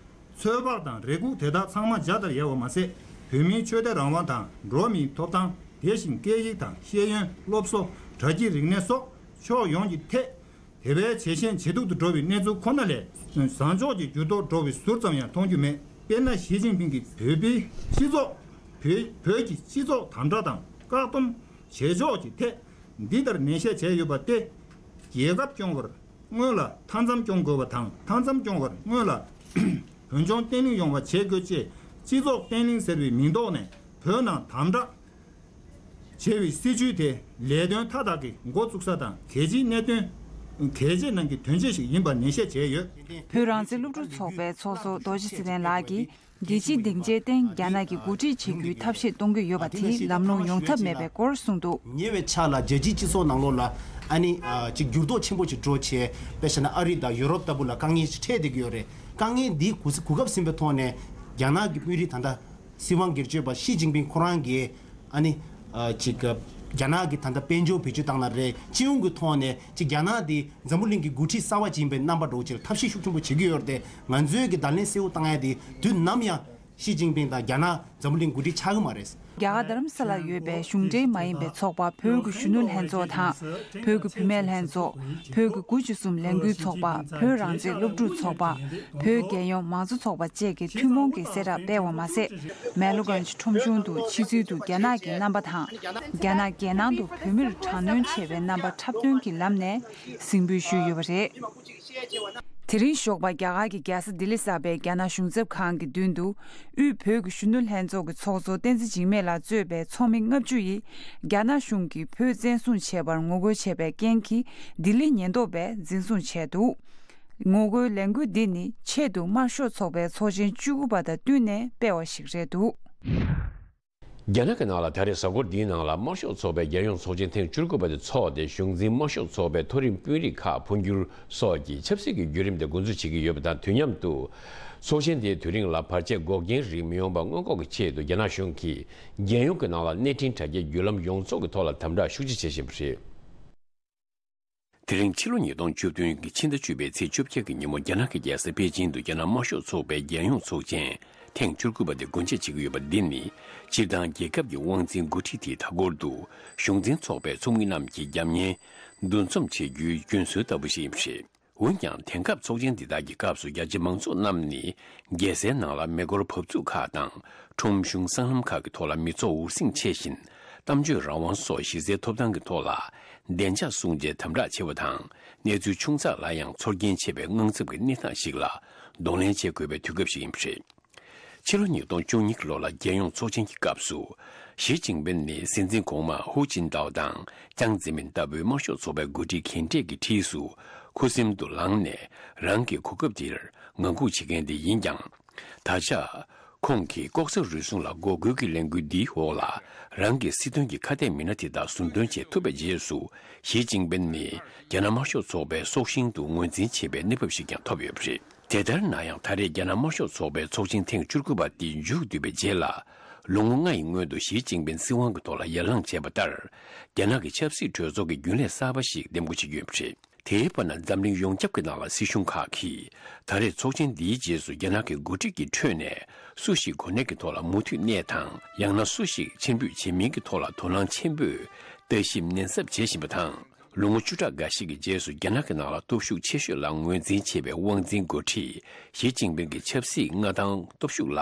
ཚོད་དཔག་དང་རེ་སྒུག་དེ་དག་ཚང་མ་འཇའ་ལྟར་ཡལ་བ་མ་ཟད། བོད་མིའི་ཆོས་དད་རང་དབང་དང་འགྲོ་བ་མིའི་ཐོབ་ཐང་། དེ་བཞིན་སྐད་ཡིག་དང་ཤེས་ཡོན། སློབ་གསོ། དྲ་རྒྱའི་རིག་གནས་སོགས་ཕྱོགས་ཡོངས་ཀྱི་ཐད། དེ་བས་ཇེ་ཞན་ཇེ་སྡུག་ཏུ་འགྲོ་བའི་གནས་ཚུལ་ཁོ་ན་ལས། བཟང་ཕྱོགས་ཀྱི་འགྱུར་ལྡོག་འགྲོ་བའི་ཟུར་ཙམ་ཡང་མཐོང་རྒྱུ་མེད། དཔེར་ན། ཞི་ཅིན་ཕིང་གིས་བོད་པའི་སྤྱི་ཚོགས། བོད་བོད་ཀྱི་སྤྱི་ཚོགས་དམ་དྲག་དང་བཀག་སྡོམ་བྱེད་ཕྱོགས་ཀྱི་ཐད། འདི་ལྟར་ནན་བཤད་བྱས་ཡོད་པ་སྟེ། རྒྱལ་ཁབ་སྐྱོང་བར་སྔོན་ལ་མཐའ་མཚམས་སྐྱོང་དགོས་པ་དང་། མཐའ་མཚམས་སྐྱོང་བར་སྔོན་ལ་བོད་ལྗོངས་བརྟན་ལྷིང་ཡོང་བ་བྱེད་དགོས། ཅེས་སྤྱི་ཚོགས་བརྟན་ལྷིང་ཟེར་བའི་མིང་ཐོག་ནས་བོད་ནང་དམ་དྲག་བྱས་པའི་སྲིད་བྱུས་དེ་ལས་དོན་མཐའ་དག་གི་འགོ་བཙུགས་ས་དང་། གལ་ཆེའི་གནད་དོན། གལ་ཆེ་ནང་གི་དོན་ཆེ་ཞིག་ཡིན་པ་ནན་བཤད་བྱས་ཡོད། བོད་རང་བཙན་སློབ་ཕྲུག་ཚོགས་པའི་ཚོགས་གཙོ་རྡོ་རྗེ་ཚེ་བརྟན་ལགས་ཀྱིས། རྒྱལ་སྤྱིའི་སྡིངས་ཆའི་སྟེང་རྒྱ་ནག་གིས་འགོ་ཁྲིད་བྱེད་རྒྱུའི་ཐབས་ཤེས་གཏོང་གི་ཡོད་པ་དེ་ལམ་ལྷོང་ཡོང་ཐབས་མེད་པའི་སྐོར་གསུངས་འདུག་ཉེ་བའི་ཆར་ལ་རྒྱལ་སྤྱིའི་སྤྱི་ཚོགས་ནང་ལོགས་ལ། ཨ་ནི། ཨ། ཅིག་འགྱུར་ལྡོག་ཆེན་པོ་ཞིག་འགྲོ་བྱས། དཔེ་བཞག་ན་ཨ་རི་དང་ཡུ་རོབ་ལྟ་བུ་ལ་དཀའ་ངལ་ཞིག་འཕྲད་བསྡད་ཀྱི་ཡོད་རེད། དཀའ་ངལ་འདི་གོ་ས་གོ་སྐབས་ཟིན་པའི་ཐོག་ནས། རྒྱ་ནག་གི་དཔོན་རིགས་ད་ལྟ་སྲིད་དབང་སྒེར་གཅོད་པ་ཞི་ཅིན་ཕིང་ཁོ་རང་གིས། ཨ་ནི། ཨ། ཅིག་རྒྱ་ནག་གི་ད་ལྟ་དཔལ་འབྱོར་བེད་སྤྱོད་བཏང་ན་རེད། སྤྱི་ཡོངས་ཀྱི་ཐོག་ནས་ཅིག་རྒྱ་ནག་འདི་འཛམ་བུ་གླིང་གི་འགོ་ཁྲིད་གསར་པ་ཅིག་ཡིན་པའི་རྣམ་པ་འདྲ་བོ་ཅིག་ལ་ཐབས་ཤེས་ཤུགས་ཆེན་པོ་བྱེད་ཀྱི་ཡོད་རེད་དེ། ང་ཚོའི་གི་བརྡ་ལན་གསལ་བོ་བཏང་ཡ་དེ་དུས་ནམ་ཡང་ཞི་ཅིན་ཕིང་དང་རྒྱ་ནག་འཛམ་བུ་གླིང་འགོ་ཁྲིད་ཆགས་ཀྱི་མ་རེད། རྒྱ་གར་རྡ་རམ་ས་ལར་ཡོད་པའི་གཞུང་འབྲེལ་མ་ཡིན་པའི་ཚོགས་པ་བོད་ཀྱི་གཞོན་ནུ་ལྷན་ཚོགས་དང་། བོད་ཀྱི་བུད་མེད་ལྷན་ཚོགས། བོད་ཀྱི་དགུ་བཅུ་གསུམ་ལས་འགུལ་ཚོགས་པ། བོད་རང་བཙན་སློབ་ཕྲུག་ཚོགས་པ། བོད་རྒྱལ་ཡོངས་མང་གཙོ་ཚོགས་པ་བཅས་ཀྱིས་ཐུན་མོང་གི་གསལ་བསྒྲགས་སྤེལ་བ་མ་ཟད། མེ་ལོ་གན་ཇི་ཁྲོམ་གཞུང་དུ་ཕྱི་ཚུལ་དུ་རྒྱ་ནག་གི་རྣམ་པ་དང་། རྒྱ་ནག་རྒྱལ་ནང་དུ་བོད་མིར་དྲག་གནོན་བྱས་པའི་རྣམ་པ་འཁྲབ་སྟོན་གྱི་ལམ་ནས་གཟིགས་འབུལ་ཞུས་ཡོད་པ་རེད། དེ་རིང་ཞོགས་པ་རྒྱ་གར་གྱི་རྒྱལ་ས་ལྡི་ལི་གསར་པའི་རྒྱ་ནག་གཞུང་ཚབ་ཁང་གི་མདུན་དུ། དབུས་བོད་ཀྱི་གཞོན་ནུ་ལྷན་ཚོགས་ཀྱི་ཚོགས་གཙོ་བསྟན་འཛིན་འཇིགས་མེད་ལགས་གཙོས་པའི་ཚོགས་མི་ལྔ་བཅུ་ཡིས། རྒྱ་ནག་གཞུང་གིས་བོད་བཙན་བཟུང་བྱས་པར་ངོ་རྒོལ་བྱས་པའི་རྐྱེན་གྱིས། ལྡི་ལི་ཉེན་རྟོག་པས་འཛིན་བཟུང་བྱས་འདུག་ངོ་རྒོལ་ལས་འགུལ་འདི་ནི་ཆེད་དུ་དམར་ཤོག་ཚོགས་པའི་ཚོགས་ཆེན་བཅུ་དགུ་པ་དང་བསྟུན་ནས་སྤེལ་བ་ཞིག་རེད་འདུག་རྒྱ་ནག་གི་ནང་ལ་ད་རེས་གཟའ་འཁོར་འདིའི་ནང་ལ་དམར་ཤོག་ཚོགས་པའི་རྒྱལ་ཡོངས་ཚོགས་ཆེན་ཐེངས་བཅུ་དགུ་པ་དེ་འཚོགས་ཏེ། གཞུང་འཛིན་དམར་ཤོག་ཚོགས་པའི་མཐོ་རིམ་དཔོན་རིགས་ཁག་འཕོ་འགྱུར་སོགས་ཀྱི་ཆབ་སྲིད་ཀྱི་བརྒྱུད་རིམ་དེ་འགོ་འཛུགས་བྱེད་ཀྱི་ཡོད་པ་དང་། དུས་མཉམ་དུ་ཚོགས་ཆེན་དེའི་དུས་རིང་ལ་བར་ཆད་འགོག་རྐྱེན་རིགས་མི་ཡོང་བ་སྔོན་འགོག་གི་ཆེད་དུ། རྒྱ་ནག་གཞུང་གིས་རྒྱལ་ཡོངས་ཀྱི་ནང་ལ་གནས་འཕྲིན་དྲ་རྒྱའི་བརྒྱུད་ལམ་ཡོངས་རྫོགས་ཀྱི་ཐོག་ལ་དམ་དྲག་ཤུགས་ཆེ་བྱེད་བཞིན་པ་རེད། དེ་རིང་ཕྱི་ལོ་ཉིས་སྟོང་བཅུ་བདུན་གྱི་ཕྱི་ཟླ་བཅུ་པའི་ཚེས་བཅོ་བརྒྱད་ཀྱི་ཉིན་མོ། རྒྱ་ནག་གི་རྒྱལ་ས་པེ་ཅིང་དུ་རྒྱ་ནག་དམར་ཤོག་ཚོགས་པའི་རྒྱལ་ཡོངས་ཚོགས་ཆེན་ཐེངས་བཅུ་དགུ་པ་དེ་སྒོ་འབྱེད་བྱེད་ཀྱི་ཡོད་པ་འདི་ནི། སྤྱིར་བཏང་རྒྱལ་ཁབ་ཀྱི་དབང་འཛིན་འགོ་ཁྲིད་དེའི་མཐའ་འཁོར་དུ་གཞུང་འཛིན་ཚོགས་པའི་ཚོགས་མི་རྣམས་ཀྱིས་རྒྱབ་གཉེར་འདུ་འཛོམས་བྱེད་རྒྱུའི་རྒྱུན་སྲོལ་ལྟ་བུ་ཞིག་ཡིན་པ་རེད། འོན་ཀྱང་། དེང་སྐབས་ཚོགས་ཆེན་འདི་དག་གི་སྐབས་སུ་རྒྱ་ཆེ་མང་ཚོགས་རྣམས་ནི་རྒྱལ་སའི་ནང་ལ་མེ་འཁོར་བབས་ཚུགས་ཁག་དང་། ཁྲོམ་གཞུང་སྲང་ལམ་ཁག་གི་ཐོག་ལ་མི་ཚོགས་འུར་ཟིང་ཆེ་བཞིན། གཏམ་བརྗོད་རང་དབང་སོགས་གཞི་རྩའི་ཐོབ་ཐང་གི་ཐོག་ལ་བདེ་འཇགས་སྲུང་བྱའི་དམ་དྲག་ཆེ་བ་དང་། གནས་ཚུལ་ཆུང་ཙག་ལ་ཡང་ཚོར་སྐྱེན་ཆེ་བའི་དངངས་འཚབ་ཀྱི་གནས་སྟངས་ཤིག་ལ་གདོང་ལེན་བྱེད་དགོས་པའི་དུས་སྐབས་ཤིག་ཡིན་པ་རེད། ཕྱི་ལོ་ཉིས་སྟོང་བཅུ་གཉིས་ལོ་ལ་རྒྱལ་ཡོངས་ཚོགས་ཆེན་གྱི་སྐབས་སུ། ཞི་ཅིན་ཕིན་ནི་སྲིད་འཛིན་གོང་མ་ཧུའུ་ཅིན་ཏའོ་དང་ཅང་ཙེ་མིན་ལྟ་བུའི་དམར་ཤོག་ཚོགས་པའི་འགོ་ཁྲིད་རྒན་གྲས་ཀྱི་འཁྲིས་སུ་ཁུ་སིམ་དུ་ལངས་ནས། རང་གི་གོ་སྐབས་དེར་ངང་སྒུག་བྱེད་མཁན་དེ་ཡིན་ཀྱང་། ད་ཆ་ ཁོང་གིས་ལྐོག་ཟ་རུལ་སུངས་ལ་འགོག་རྒོལ་གྱི་ལས་འགུལ་འདིའི་འོག་ལ་རང་གི་སྲིད་དོན་གྱི་ཁ་གཏད་མི་སྣ་དེ་དག་ཟུར་འདོན་བྱེད་ཐུབ་པའི་རྗེས་སུ། ཞི་ཅིན་ཕིན་ནི་རྒྱ་ནག་དམར་ཤོག་ཚོགས་པའི་ཚོགས་ཞིང་དུ་ངོས་འཛིན་བྱེད་པའི་གནས་བབ་ཞིག་ཀྱང་ཐོབ་ཡོད་པ་རེད། དེ་ལྟར་ན་ཡང་། ད་རེས་རྒྱ་ནག་དམར་ཤོག་ཚོགས་པའི་ཚོགས་ཆེན་ཐེངས་བཅུ་དགུ་པ་འདི་མཇུག་བསྡུས་པའི་རྗེས་ལ། ལོ་ངོ་ལྔ་ཡི་སྔོན་དུ་ཞི་ཅིན་ཕིན་སྲིད་དབང་གི་ཐོག་ལ་ཡར་ལངས་བྱས་པ་ལྟར། རྒྱ་ནག་གི་ཆབ་སྲིད་གྲོས་ཚོགས་ཀྱི་རྒྱུན་ལས་གསར་པ་ཞིག་འདེམས་བསྐོ་བྱེད་ཀྱི་ཡོད་པ་རེད། དེའི་བར་ན། འཛམ་གླིང་ཡོངས་ཁྱབ་ཀྱི་ནང་ལ་སྲིད་གཞུང་ཁག་གིས་ད་རེས་ཚོགས་ཆེན་འདིའི་རྗེས་སུ་རྒྱ་ནག་གི་འགོ་ཁྲིད་ཀྱི་ཁྲོད་ནས་སུ་ཞིག་གོ་གནས་ཀྱི་ཐོག་ལ་མུ་མཐུད་གནས་དང་། ཡང་ན་སུ་ཞིག་ཕྱིར་འབུད་བྱེད་མིན་གྱི་ཐོག་ལ་དོ་སྣང་ཆེན་པོས་ལྟ་ཞིབ་ནན་གསབ་བྱེད་བཞིན་པ་དང་། ལོ་ངོ་བཅུ་ཕྲག་འགའ་ཞིག་གི་རྗེས་སུ་རྒྱ་ནག་གི་ནང་ལ་སྟོབས་ཤུགས་ཆེ་ཤོས་ལ་ངོས་འཛིན་བྱེད་པའི་དབང་འཛིན་འགོ་ཁྲིད་ཞི་ཅིན་ཕིན་གྱི་ཆབ་སྲིད་མངའ་ཐང་སྟོབས་ཤུགས་ལ།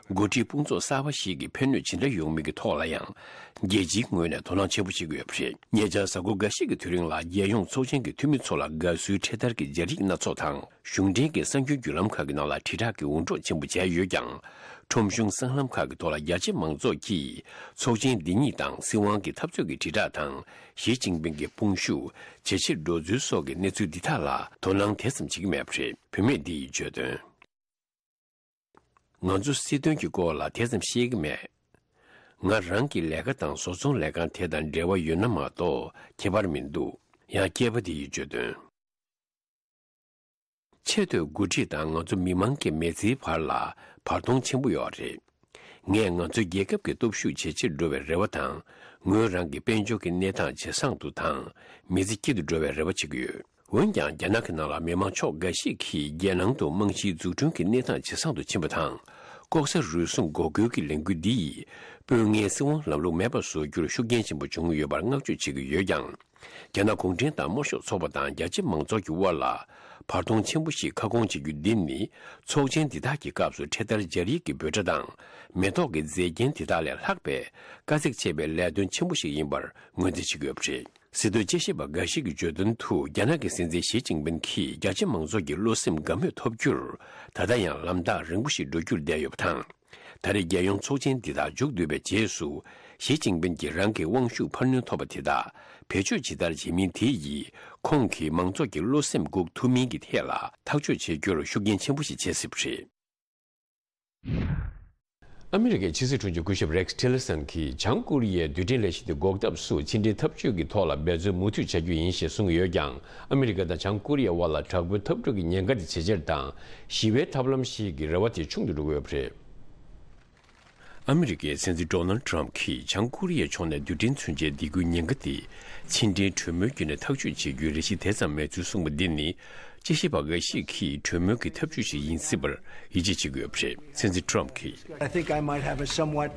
འགོ་ཁྲིད་དཔུང་ཚོགས་གསར་པ་ཞིག་གི་ཕན་གནོད་ཇི་འདྲ་ཡོང་མིན་གྱི་ཐོག་ལ་ཡང་། རྒྱལ་སྤྱིའི་ངོས་ནས་དོ་སྣང་ཆེན་པོ་བྱེད་ཀྱི་ཡོད་པ་རེད། ཉེ་ཆར་གཟའ་འཁོར་འགའ་ཤས་ཀྱི་དུས་རིང་ལ། རྒྱལ་ཡོངས་ཚོགས་ཆེན་གྱི་འཐུས་མི་ཚོ་ལ་དགའ་བསུའི་འཕྲེད་དར་གྱི་སྦྱར་ཡིག་སྣ་ཚོགས་དང་། གཞུང་འབྲེལ་གྱི་གསར་འགྱུར་བརྒྱུད་ལམ་ཁག་གི་ནང་ལ་དྲིལ་བསྒྲགས་ཀྱི་འུར་སྒྲོག་ཆེན་པོ་བྱས་ཡོད་ཀྱང་། ཁྲོམ་གཞུང་སྲང་ལམ་ཁག་གི་ཐོག་ལ་རྒྱ་ཆེ་མང་ཚོགས་ཀྱིས་ཚོགས་ཆེན་འདི་ཉིད་དང་སྲིད་དབང་གི་འཐབ་རྩོད་ཀྱི་དྲིལ་བསྒྲགས་དང་། ཞི་ཅིན་ཕིན་གྱི་དཔུང་ཤུགས་ཇེ་ཆེར་འགྲོ་ཚུལ་སོགས་ཀྱི་གནས་ཚུལ་འདི་དག་ལ་དོ་སྣང་དེ་ཙམ་བྱེད་ཀྱི་མེད་པ་རེད། བུད་མེད་འདི་ཡིས་བརྗོད་དོན། ང་ཚོ་སྲིད་དོན་གྱི་སྐོར་ལ་དེ་ཙམ་ཤེས་ཀྱི་མེད། ང་རང་གི་ལས་ཀ་དང་བཟོ་ཚོང་ལས་ཁང་དེ་དང་འབྲེལ་བ་ཡོད་ན་མ་གཏོགས་ཁྱད་པར་མི་འདུག། ཡང་སྐྱེས་པ་དེ་ཡིས་བརྗོད་དོན། ཆེས་མཐོའི་འགོ་ཁྲིད་དང་ང་ཚོ་མི་མང་གི་མི་ཚེའི་བར་ལ་བར་སྟོང་ཆེན་པོ་ཡོད་རེད། ངས་ང་ཚོའི་རྒྱལ་ཁབ་ཀྱི་སྟོབས་ཤུགས་ཇེ་ཆེར་འགྲོ་བའི་རེ་བ་དང་། ངོས་རང་གི་དཔལ་འབྱོར་གྱི་གནས་སྟངས་ཇེ་བཟང་དུ་དང་། མི་ཚེ་སྐྱིད་དུ་འགྲོ་བའི་རེ་བ་བྱེད་ཀྱི་ཡོད། འོན་ཀྱང་། རྒྱ་ནག་གི་ནང་ལ་མི་མང་ཕྱོགས་འགའ་ཞིག་གིས་རྒྱལ་ནང་དུ་རྨང་གཞིའི་འཛུགས་སྐྲུན་གྱི་གནས་སྟངས་ཇེ་བཟང་དུ་ཕྱིན་པ་དང་། ལྐོག་ཟ་རུལ་སུངས་འགོག་རྒོལ་གྱི་ལས་འགུལ་འདི་ཡིས་དཔོན་ངན་སྲིད་དབང་ལམ་ལུགས་མེད་པར་བཟོ་རྒྱུར་ཤུགས་རྐྱེན་ཆེན་པོ་བྱུང་ཡོད་པར་བསྔགས་བརྗོད་བྱེད་ཀྱི་ཡོད་ཀྱང་། རྒྱ་ནག་གུང་ཁྲན་ཏང་དམར་ཤོག་ཚོགས་པ་དང་རྒྱ་ཆེ་མང་ཚོགས་ཀྱི་དབར་ལ་བར་སྟོང་ཆེན་པོ་ཞིག་ཁ་སྐོང་བྱེད་རྒྱུ་འདི་ནི། ཚོགས་ཆེན་འདི་དག་གི་སྐབས་སུ་འཕྲེད་དར་སྦྱར་ཡིག་གི་འབོད་སྒྲ་དང་། མེ་ཏོག་གི་མཛེས་རྒྱན་དེ་དག་ལས་ལྷག་པའི་དཀའ་ཚེགས་ཆེ་བའི་ལས་དོན་ཆེན་པོ་ཞིག་ཡིན་པར་ངོས་འཛིན་བྱེད་ཀྱི་ཡོད་པ་རེད། སྲིད་དོན་དཔྱད་ཞིབ་པ་འགའ་ཞིག་གིས་བརྗོད་དོན་དུ། རྒྱ་ནག་གི་སྲིད་འཛིན་ཞི་ཅིན་ཕིན་གྱིས་རྒྱ་ཆེ་མང་ཚོགས་ཀྱི་བློ་སེམས་དགའ་མོས་ཐོབ་རྒྱུར། ད་ལྟ་ཡང་ལམ་ཐག་རིང་པོ་ཞིག་འགྲོ་རྒྱུར་བསྡད་ཡོད་པ་དང་། ད་རེས་རྒྱལ་ཡོངས་ཚོགས་ཆེན་འདི་དག་མཇུག་བསྡུས་པའི་རྗེས་སུ། ཞི་ཅིན་ཕིན་གྱིས་རང་གི་དབང་ཤུགས་འཕར་སྣོན་ཐོབ་པ་དེ་དག་བེད་སྤྱོད་ཇི་ལྟར་བྱེད་མིན་དེ་ཡིས། ཁོང་གིས་མང་ཚོགས་ཀྱི་བློ་སེམས་འགུག་ཐུབ་མིན་གྱི་ཐད་ལ་ཐག་གཅོད་བྱེད་རྒྱུར་ཤུགས་རྐྱེན་ཆེན་པོ་ཞིག་བྱེད་སྲིད་པ་རེད། ཨ་མི་རི་ཀའི་ཕྱི་སྲིད་དྲུང་ཆེ་སྐུ་ཞབས་རེག་ཊི་ལར་སན་གྱིས་བྱང་ཀོ་རི་ཡའི་རྡུལ་ཕྲན་ལས་གཞི་དེ་འགོག་ཐབས་སུ་ཕྱི་འབྲེལ་འཐབ་ཇུས་ཀྱི་ཐོག་ལ་འབད་བརྩོན་མུ་མཐུད་བྱ་རྒྱུ་ཡིན་ཞེས་གསུངས་ཡོད་ཀྱང་། ཨ་མི་རི་ཀ་དང་བྱང་ཀོ་རི་ཡའི་དབར་ལ་དྲག་པོའི་འཐབ་འཁྲུག་གི་ཉེན་ཁ་དེ་ཇེ་ཆེར་དང་། ཞི་བའི་ཐབས་ལམ་ཞིག་གི་རེ་བ་དེ་ཆུང་དུ་འགྲོ་གི་ཡོད་པ་རེད། ཨ་མི་རི་ཀའི་སྲིད་འཛིན་ཌོ་ནལ་ཌི་ཊརམ་ཕ་གྱིས་བྱང་ཀོ་རི་ཡའི་ཕྱོགས་ནས་རྡུལ་ཕྲན་མཚོན་ཆའི་སྡིགས་སྐུལ་ཉེན་ཁ་དེ་ཕྱི་འབྲེལ་གྲོས་མོལ་བརྒྱུད་ནས་ཐག་གཅོད་བྱེད་རྒྱུའི་རེ་ཞིག་དེ་ཙམ་མེད་ཚུལ་གསུངས་པ་འདི་ནི། དཔྱད་ཞིབ་པ་འགའ་ཞིག་གིས་གྲོས་མོལ་གྱི་ཐབས་ཇུས་ཤིག་ཡིན་སྲིད་པར་ཡིད་ཆེས་བྱེད་ཀྱི་ཡོད་པ་རེད། སྲིད་འཛིན་ཊརམ་ཕ་གྱིས། I think I might have a somewhat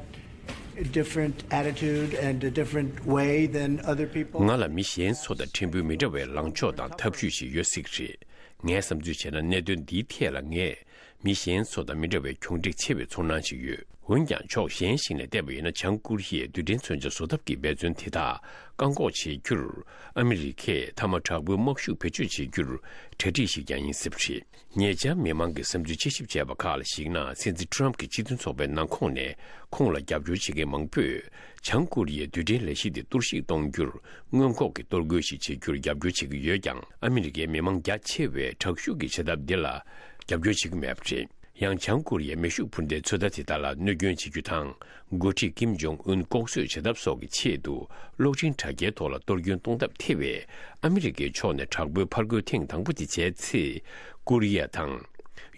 different attitude and a different way than other people. ང་ལ་མི་གཞན་ཚོ་དང་ཕྲན་བུ་མི་འདྲ་བའི་ལངས་ཕྱོགས་དང་ཐབས་ཇུས་ཤིག་ཡོད་སྲིད་ཀྱི་རེད། ངའི་བསམ་ཚུལ་བྱས་ན། གནད་དོན་འདིའི་ཐད་ལ་ངས་མི་གཞན་ཚོ་དང་མི་འདྲ་བའི་གྱོང་འགྲིག་ཆེ་བའི་ཚོར་སྣང་ཞིག་ཡོད། འོན་ཀྱང་། ཕྱོགས་གཞན་ཞིག་ནས་བལྟས་པ་ཡིན་ན། བྱང་ཀོ་རི་ཡས་རྡུལ་ཕྲན་མཚོན་ཆ་བཟོ་ཐབས་ཀྱི་འབད་བརྩོན་དེ་དག་བཀག་འགོག་བྱེད་རྒྱུར། ཨ་མི་རི་ཀས་མཐའ་མ་དྲག་པོའི་དམག་ཤུགས་བེད་སྤྱོད་བྱེད་རྒྱུར་གྲ་སྒྲིག་ཞིག་ཀྱང་ཡིན་སྲིད་པ་རེད། ཉེ་ཆར་མི་མང་གི་བསམ་ཚུལ་དཔྱད་ཞིབ་བྱས་པ་ཁག་ལ་གཞིགས་ན། སྲིད་འཛིན་ཊརམ་ཕ་གྱི་སྤྱི་མཐུན་ཚོགས་པའི་ནང་ཁོངས་ནས་ཁོང་ལ་རྒྱབ་སྐྱོར་བྱེད་མཁན་མང་པོས། བྱང་ཀོ་རི་ཡའི་རྡུལ་ཕྲན་ལས་གཞི་དེ་གཏོར་བཤིག་གཏོང་རྒྱུར་སྔོན་འགོག་གི་གཏོར་རྒོལ་ཞིག་བྱེད་རྒྱུར་རྒྱབ་སྐྱོར་བྱེད་ཀྱི་ཡོད་ཀྱང་། ཨ་མི་རི་ཀའི་མི་མང་རྒྱ་ཆེ་བས་དྲག་ཤུགས་ཀྱི་བྱེད་ཐབས་འདི་ལ་རྒྱབ་སྐྱོར་བྱེད་ཀྱི་མེད་པ་རེད། ཡང་། བྱང་ཀོ་རི་ཡའི་མེ་ཤུགས་འཕུར་མདའི་ཚོད་ལྟ་དེ་དག་ལ་གནོད་སྐྱོན་བྱེད་རྒྱུ་དང་། འགོ་ཁྲིད་ཀིམ་ཇོང་ཨུན་ལྐོག་གསོད་བྱེད་ཐབས་སོགས་ཀྱི་ཆེད་དུ་གློག་འཕྲིན་དྲ་རྒྱའི་ཐོག་ལ་གཏོར་སྐྱོན་གཏོང་ཐབས་ཐེ་བའི་ཨ་མི་རི་ཀའི་ཕྱོགས་ནས་དྲག་པོའི་ཕར་རྒོལ་ཐེངས་དང་པོ་དེ་བྱས་ཚེ། ཀོ་རི་ཡ་དང་།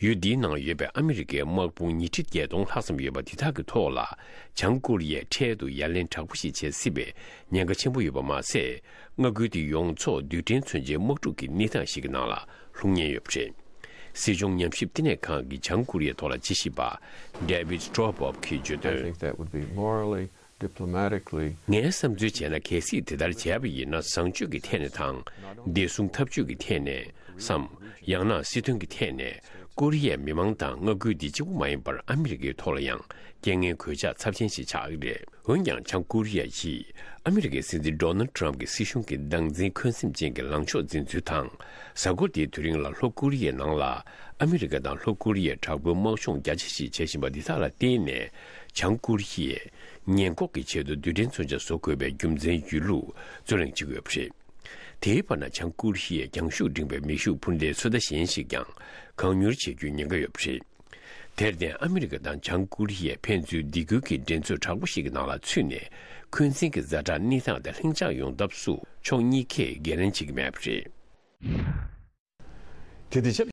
ཡུལ་འདིའི་ནང་ཡོད་པའི་ཨ་མི་རི་ཀའི་དམག་དཔུང་ཉིས་ཁྲི་བརྒྱད་སྟོང་ལྷག་ཙམ་ཡོད་པ་དེ་དག་གི་ཐོག་ལ། བྱང་ཀོ་རི་ཡས་འཕྲལ་དུ་ཡ་ལན་དྲག་པོ་ཞིག་བྱེད་སྲིད་པའི་ཉེན་ཁ་ཆེན་པོ་ཡོད་པ་མ་ཟད། མངའ་ཁུལ་དེ་ཡོངས་རྫོགས་རྡུལ་ཕྲན་མཚོན་ཆའི་དམག་འཁྲུག་གི་གནས་སྟངས་ཤིག་གི་ནང་ལ་ལྷུང་ཉེན་ཡོད་པ་རེད། སྲིད་སྐྱོང་ཉམས་ཞིབ་བསྟི་གནས་ཁང་གི་བྱང་ཀོ་རི་ཡའི་ཐོག་ལ་དཔྱད་ཞིབ་པ་David Straubop གིས་བརྗོད་དོན། I think that would be morally, diplomatically. ངའི་བསམ་ཚུལ་བྱས་ན། གལ་སྲིད་དེ་ལྟར་བྱས་པ་ཡིན་ན། བཟང་སྤྱོད་ཀྱི་ཐད་ནས་དང་། བདེ་སྲུང་འཐབ་ཇུས་ཀྱི་ཐད་ནས་སམ། ཡང་ན་སྲིད་དོན་གྱི་ཐད་ནས། ཀོ་རི་ཡའི་མི་མང་དང་མངའ་ཁུལ་འདི་གཅིག་པུ་མ་ཡིན་པར། ཨ་མི་རི་ཀའི་ཐོག་ལ་ཡང་རྐྱེན་ངན་གོད་ཆག་ཚབས་ཆེན་ཞིག་ཆགས་ཀྱི་རེད། འོན་ཀྱང་། བྱང་ཀོ་རི་ཡ་ཡིས་ཨ་མི་རི་ཀའི་སྲིད་འཛིན་ཌོ་ནལ་ཌི་ཊརམ་ཕ་གྱི་སྲིད་གཞུང་གི་སྟངས་འཛིན་འཁོན་སེམས་ཅན་གྱི་ལངས་ཕྱོགས་འཛིན་ཚུལ་དང་། གཟའ་འཁོར་འདིའི་དུས་རིང་ལ་ལྷོ་ཀོ་རི་ཡའི་ནང་ལ་ཨ་མི་རི་ཀ་དང་ལྷོ་ཀོ་རི་ཡའི་དྲག་པོའི་དམག་སྦྱོང་རྒྱ་ཆེ་ཞིག་བྱེད་བཞིན་པ་འདི་དག་ལ་བརྟེན་ནས། བྱང་ཀོ་རི་ཡས་ཉེན་འགོག་གི་ཆེད་དུ་རྡུལ་ཕྲན་མཚོན་ཆ་བཟོ་དགོས་པའི་རྒྱུ་མཚན་ཡོད་ལུགས་རྩོད་གླེང་བྱེད་ཀྱི་ཡོད་པ་རེད། དེའི་བར་ན། བྱང་ཀོ་རི་ཡས་རྒྱང་ཤུགས་འབྲིང་པའི་མེ་ཤུགས་འཕུར་མདའི་ཚོད་ལྟ་གཞན་ཞིག་ཀྱང་གང་མྱུར་བྱེད་རྒྱུའི་ཉེན་ཁ་ཡོད་པ་རེད། དེར་བརྟེན་ཨ་མི་རི་ཀ་དང་བྱང་ཀོ་རི་ཡས་ཕན་ཚུན་སྡིགས་སྐུལ་གྱི་འགྲན་རྩོད་དྲག་པོ་ཞིག་གི་ནང་ལ་ཚུད་ནས། འཁོན་འཛིན་གྱི་ཛ་དྲག་གནས་སྟངས་དེ་ལྷིང་འཇགས་ཡོང་ཐབས་སུ་ཕྱོགས་གཉིས་ཀས་འགན་ལེན་བྱེད་ཀྱི་མེད་པ་རེད། དེ་དང་ཆབས་